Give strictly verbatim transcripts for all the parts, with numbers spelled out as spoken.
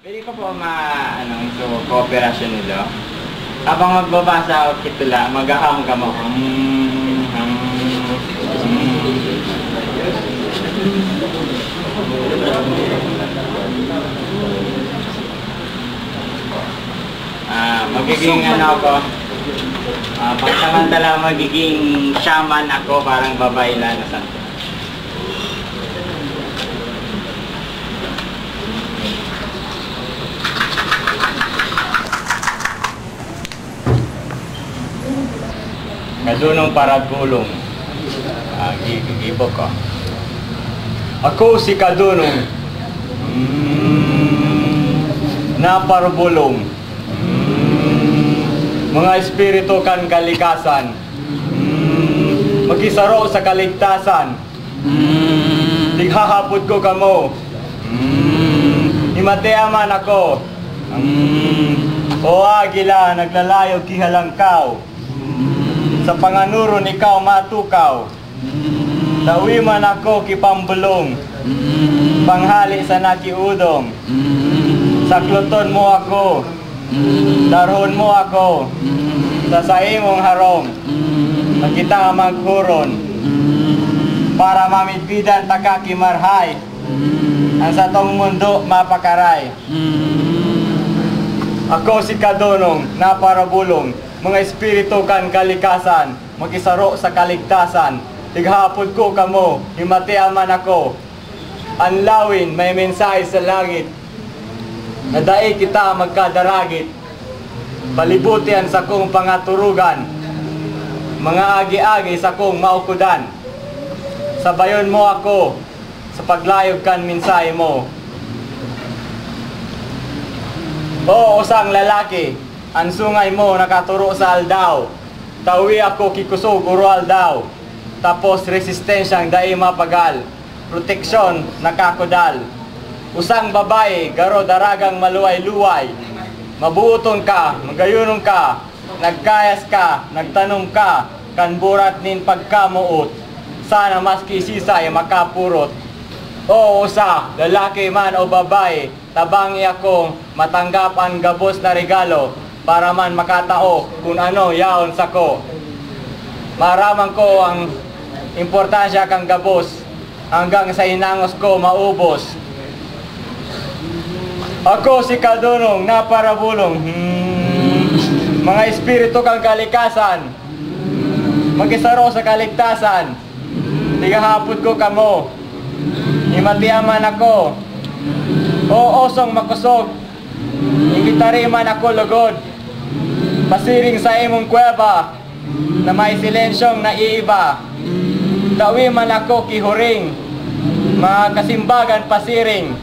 Pwede ko po ma-, ano, so, kooperasyon nito? Habang magbabasa o kitula, maghaham kamo. Hmm, hmm, hmm. Ah, magiging ano ako, ah, pansamantala magiging shaman ako, parang babae lang na sa Kadunong paragulong. Ah, gi-, gibo ko. Ako si Kadunong. Mm, naparabulong. Mm, mga espiritu kan kalikasan. Mm, makisaro sa kaligtasan. Mm, tighahapot ko kamo. Mm, himatea man ako. Mm, o agila, naglalayog ki halangkaw. Sa panganuron ikaw matukaw. Tawi man ako ki pambulong. Panghale sa nakiudong. Sakloton mo ako. Darhon mo ako sa saimong harong na kita maghuron, para mamidbidan taka ki marhay, ang satong mundo mapakaray. Ako si Kadonong na parabulong, mga espiritu kan kalikasan, makisaro sa kaligtasan. Tighapod ko kamo, himatea man ako. An lawin may mensahe sa langit, na dai kita magkadaragit. Palibuti an sakong pangaturugan, mga agi-agi sakong maukodan. Sabayon mo ako sa paglayog kan mensahe mo. O usang lalaki, an sungay mo nakaturo sa aldaw. Tawi ako ki kusog oro aldaw, tapos resistensyang dai mapagal, proteksyon nakakudal. Usang babae, garo daragang maluway-luway. Mabuoton ka, magayonon ka, nagkayas ka, nagtanom ka kan burat nin pagkamoot. Sana maski sisay makapurot. O usa, lalaki man o babae, tabangi ako matanggap an gabos na regalo para man makatao kun ano yaon sako. Maaraman ko ang importansya kan gabos hanggang sa hinangos ko maubos. Ako si Kadonong na parabulong, hmm, mga espiritu kan kalikasan, makisaro sa kaligtasan. Tighahapod ko kamo. Himatea man ako. O osong makosog, imbitari man ako logod. Pasiring sa imong kuweba na may silensyong naiiba. Tawi man ako ki huring, mga kasimbagan pasiring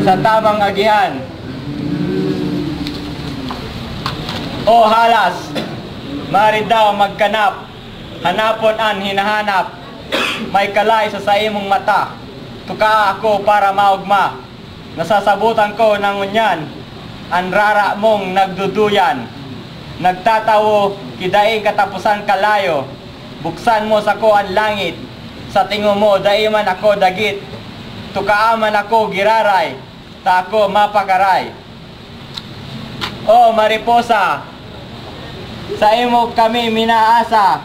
sa tamang agihan. O halas, maari daw magkanap. Hanapon an hinahanap. May kalay sa saimong mata. Tukaa ako para maogma. Nasasabotan ko na ngunyan an rara mong nagduduyan. Nagtatawo ki daing kataposan kalayo. Buksan mo sako an langit. Sa tingog mo, dai man ako dagit. Tukaa man ako giraray, ta ako mapakaray. O mariposa, saimo kami minaasa,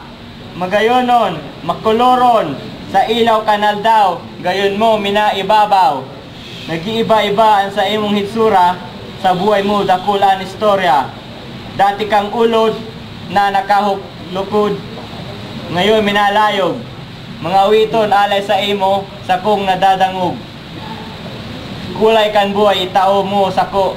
magayonon, makoloron, sa ilaw kan aldaw, gayon mo minaibabaw. Nag-iiba-iba an saimong hitsura, sa buhay mo dakul an istorya. Dati kang ulod na nakahuklukod, ngayon minalayog. Mga awiton alay saimo, sakong nadadangog. Kulay kan buhay itao mo sako.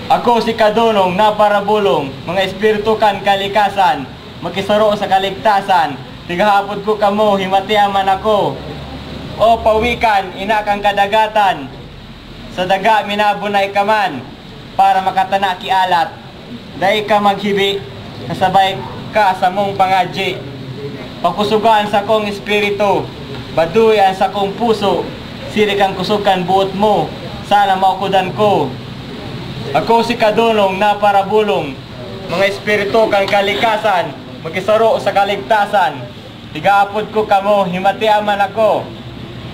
Ako si Kadonong na parabulong, mga espiritu kan kalikasan, makisaro sa kaligtasan. Tighahapod ko kamo, himatea man ako. O pawikan, ina kan kadagatan, sa daga minabunay ka man para makatana ki alat. Dai ka maghibi, kasabay ka samong pangadyi. Pakusoga an sakong espiritu, badoy an sakong puso, siring kan kusog kan boot mo, sana maukodan ko. Ako si Kadonong na parabulong, mga espiritu kan kalikasan, makisaro sa kaligtasan. Tighahapod ko kamo, himatea man ako.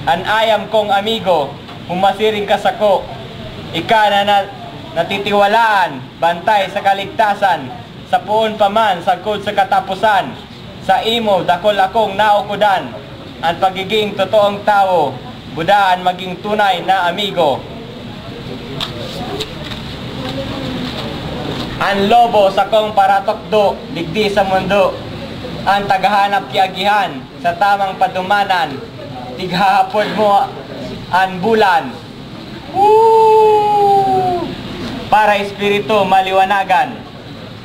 An ayam kong amigo, humasiring ka sako. Ika na, na natitiwalaan, bantay sa kaligtasan, sa poon pa man, sagkod sa kataposan. Sa imo, dakul akong naukodan, an pagiging totoong tawo, buda an maging tunay na amigo. An lobo sakong paratukdo digdi sa mundo, an tagahanap ki agihan sa tamang padumanan, tighahapod mo an bulan. Woo! Para espiritu maliwanagan,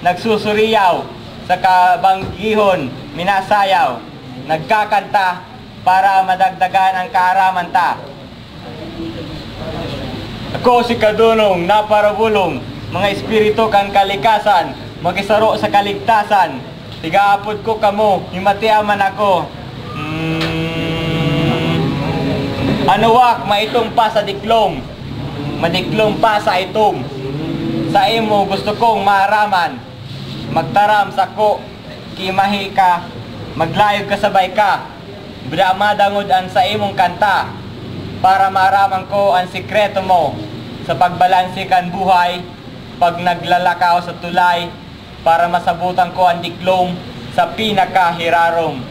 nagsusuriyaw sa kabanggihon, minasayaw, nagkakanta para madagdagan ang kaaraman ta. Ako si Kadunong na parabolong, mga espiritu kan kalikasan, makisaro sa kaligtasan. Tigaapod ko kamo, himati man ako. Mm. Anuwak, maitom pa sa diklom. Madiklom pa sa itom. Sa imo gusto kong maaraman. Magtaram sako, kimahi ka, maglayog kasabay ka. Buda madangod an sa imong kanta, para maaraman ko an sikreto mo sa pagbalanse kan buhay, pag naglalakaw sa tulay, para masabutan ko an diklom sa pinakahirarom.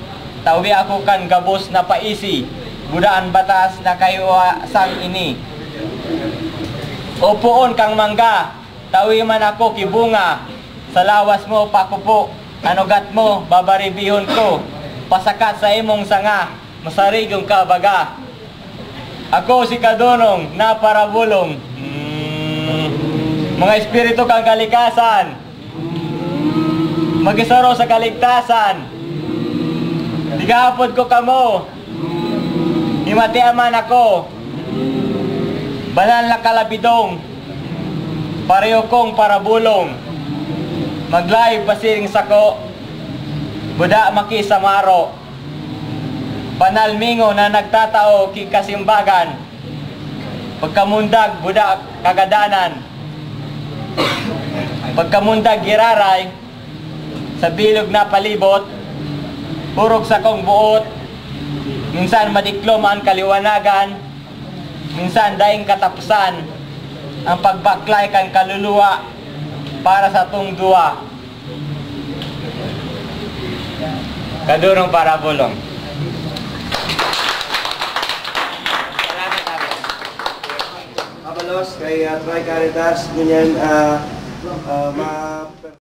Tawi ako kan gabos na paisi, buda an batas na kaiwasang ini. Upoon kang mangga, tawi man ako ki bunga, sa lawas mo pakupo, an ugat mo babaribihon ko, pasakat sa imong sanga, masarigon ka baga. Ako si Kadunong na parabolong. Mm. Mga espiritu kan kalikasan, makisaro sa kaligtasan. Tigaapod ko kamo. Himati man ako. Banal na kalabidong. Pareho kong parabolong. Maglayog pasiring sako. Buda makisamaro. Panalmingo na nagtatao ki kasimbagan. Pagkamundag, buda kagadanan. Pagkamundag, giraray, sa bilog na palibot, orog sakong boot, minsan madiklom an kaliwanagan, minsan daing kataposan, ang pagbaklay kan kaluluwa para sa tong duwa. Kadunong parabolong. Mabalos kay, ah, Troy Caritas, ngunyan, ah, ah, ma-